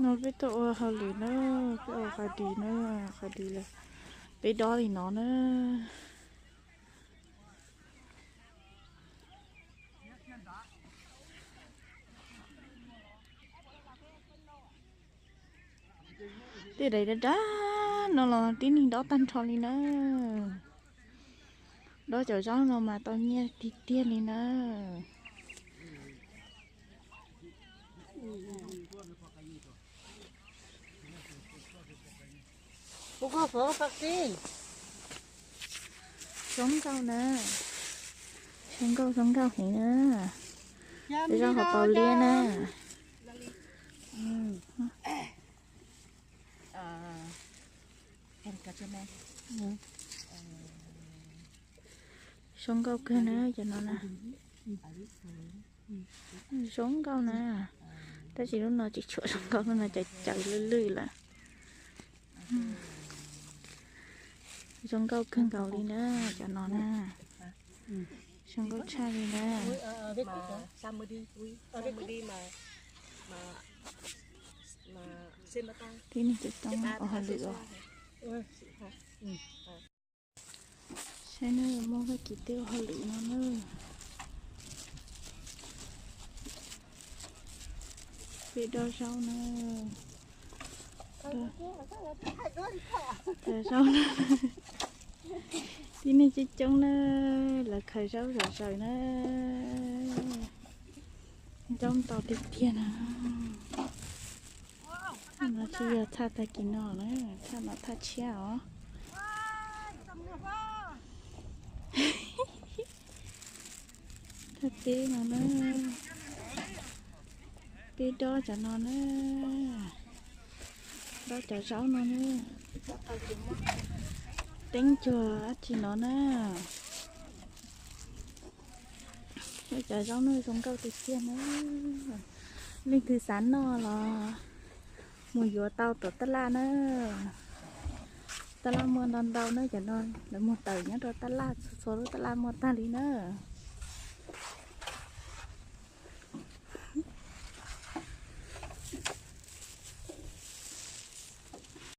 No peb tuaj ua hauj lwm na, peb ua qhov dis na, qhov dis lawm, peb dob li no na. Tej daim dab dab no los tib neeg dob tag nrho li na. Dob cov zaub no mas tau nyiaj tiag tiag li na. Zoo nkauj na, zoo nkauj zoo nkauj heev na. Zaub hauv paus liab na. Zoo nkauj kawg na cov no na. Zoo nkauj na. Tab sis lub no tsis tshua zoo nkauj, lub no cov caws lwj lwj lawm. Zoo nkauj kawg nkaus li na cov no na. Zoo nkauj tshaj li na. Tib neeg coob coob ua hauj lwm os. Saib na, muaj Hmoob Fab Kis tej ua hauj lwm no na. Peb dob zaub na. Dob zaub na. Tib neeg coob coob na, lawv khaws zaub zom zaws na. Zaub ntau tiag tiag na. No tsis yog thaj tag kis no na, thaj no thaj tshiab os. Thaj teb no na, peb dob cov no na, dob cov zaub no na, teeb cuag dab tsi no na. Cov zaub no zoo nkauj tiag tiag na. Leej twg xav noj los mus yuav tau tom tab laj na. Tab laj muaj ntau ntau na, cov no lawv mus tawm nyob rau tab laj, txhua txhua lub tab laj muaj tag li na.